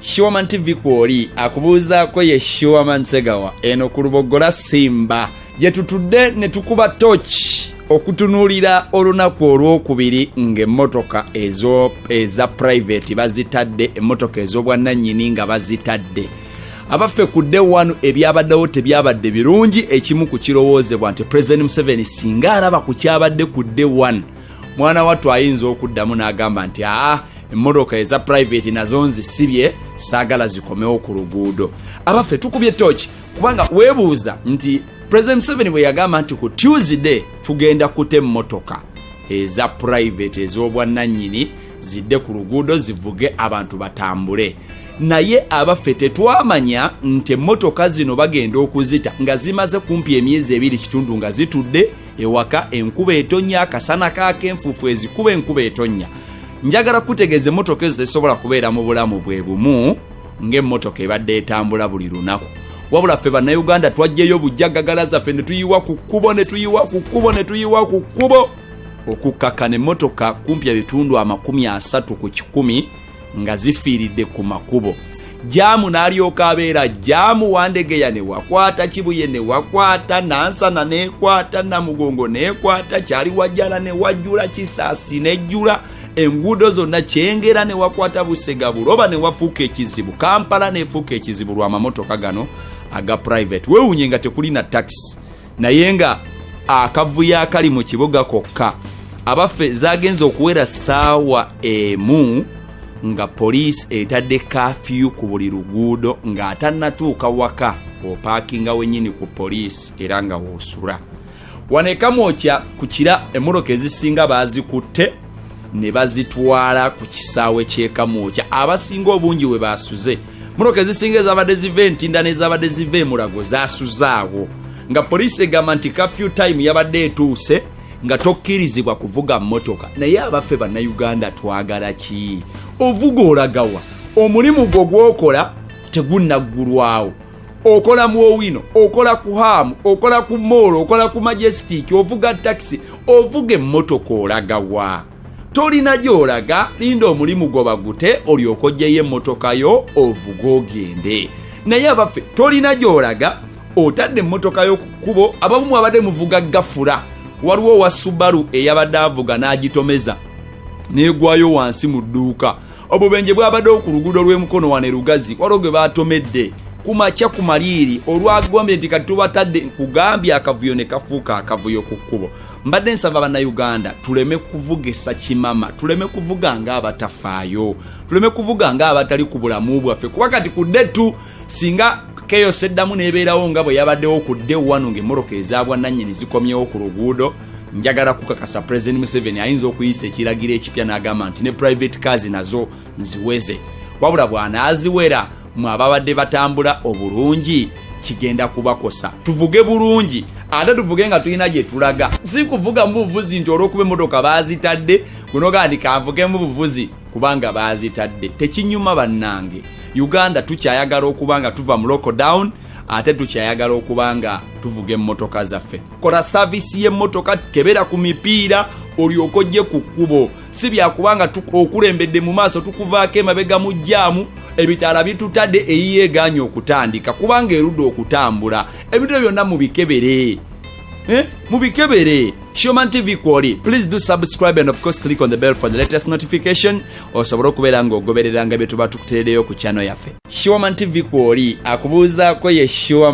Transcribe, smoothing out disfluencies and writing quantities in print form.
Shoman TV kwoli, akubuuzaako ye Shoman Segawa. Eno ku Lubogola Simba gye tutudde ne tukuba tochi okutunuulira olunaku olwokubiri ng'emmotoka eza private bazitadde, emmotoka ez'obwannannyini nga bazitadde. Abaffe, ku day one ebyabaddewo tebyabadde birungi. Ekimu ku kirowoozebwa nti President Museveni singa alaba ku kyabadde ku day one, mwana wattu ayinza okuddamu n'agamba nti aa, emmotoka eza private nazo nzisibye, saagala zikomewo ku luguudo. Abaffe, tukubye toki kubanga weebuuza nti President Museveni bwe yagamba nti ku Tuesday tugenda kuta emmotoka eza private ez'obwannannyini zidde ku luguudo zivuge, abantu batambule, naye abaffe tetwamanya nti emmotoka zino bagenda okuzita nga zimaze kumpi emyezi 2 kitundu nga zitudde ewaka, enkuba etonnya, akasana kakenfuufu ezikuba, enkuba etonnya. Njagala kutegeeza, emmotoka ezo tezisobola kubeera mu bulamu bwe bumu ng'emmotoka ebadde etambula buli lunaku. Wabula ffe Bannayuganda twajjayo bujjagagala zaffe ne tuyiwa ku kkubo, ne tuyiwa ku kkubo, ne tuyiwa ku kkubo, okukkakana emmotoka kumpi ebitundu 30% nga zifiiridde ku makubo. Jam n'alyoka abeera jam, Wandegeya ne wakwata, Kibuye ne wakwata, Nansana nekwata, Namugongo nekwata, Kyaliwajjala ne wajjula, Kisaasi nejjula, enguudo zonna, Kyengera ne wakwata, Busega, Buloba ne wafuuka ekizibu, Kampala nefuuka ekizibu lw'amamotoka gano aga private. Weewunye nga tekuli na taxi, naye nga akavuyo akali mu kibuga kokka. Abaffe, zagenza okuwera ssaawa 1 nga poliisi etadde curfew ku buli luguudo, ng'atannatuuka waka opaakinga wennyini ku poliisi era nga woosula. Wano eKamwokya ku Kira, emmotoka ezisinga baazikutte ne bazitwala ku kisaawe ky'eKamwokya, abasinga obungi we basuze. Motoka ezisinga ezabadde ziva Entinda n'ezabadde ziva Emulago zasuze awo, nga poliisi egamba nti curfew time yabadde etuuse nga tokkirizibwa kuvuga mmotoka. Naye abaffe, Bannayuganda twagala ki? Ovuga olagawa? Omulimu gwo gwokola tegunnaggulwawo. Okola mu Owino, okola ku Haamu, okola ku mall, okola ku Majestic, ovuga takisi, ovuga emmotoka olagawa? Tolina gy'olaga. Linda omulimu gwo bagute, olyoka ojjeyo emmotoka yo ovuga ogende. Naye abaffe, tolina gy'olaga, otadde emmotoka yo ku kkubo. Abamu mwabadde muvuga gafula. Waliwo owa Subaru eyabadde avuga n'agitomeza n'egwayo wansi mu dduuka. Obubenje bwabaddewo ku luguudo lw'Emukono wano e Lugazi. Waliwo gwe batomedde ku makya ku maliiri olwagambye nti kati tubatadde, nkugambye akavuyo ne kafuuka akavuyo ku kkubo. Mbadde nsaba Bannayuganda tuleme kuvugesa kimama, tuleme kuvuga ng'abatafaayo, tuleme kuvuga ng'abatali ku bulamu bwaffe, kuba kati ku day two singa chaos eddamu n'ebeerawo nga bwe yabaddewo ku day one ng'emmotoka ezabwannannyini zikomyewo ku luguudo, njagala kukakasa President Museveni ayinza okuyisa ekiragiro ekipya n'agamba nti ne private cars nazo nziweze. Wabula bw'anaaziwera, mwe ababadde batambula obulungi kigenda kubakosa. Tuvuge bulungi, ate tuvuge nga tulina gye tulaga, si kuvuga mu buvuzi nti olw'okuba emmotoka baazitadde gunogaa nti kanvuge mu buvuzi kubanga baazitadde. Tekinyuma bannange. Uganda tukyayagala okuba nga tuva mu lockdown, ate tukyayagala okuba nga tuvuga emmotoka zaffe. Kola service y'emmotoka, kebera ku mipiira olyoka ojje ku kkubo. Si byakubanga okulembedde mu maaso, tukuvaako emabega mu jam, ebitaala bitutadde, eyiyo egaanye okutandika kubanga erudde okutambula. Ebintu ebyo byonna mubikebere, eh? Mubikebere. Shoman TV kwoli. Please do subscribe and of course click on the bell for the latest notification, osobole okubeera ng'ogobereranga bye tuba tukuteereyo ku channel yaffe. Shoman TV kwoli, akubuuzaako ye Shoman.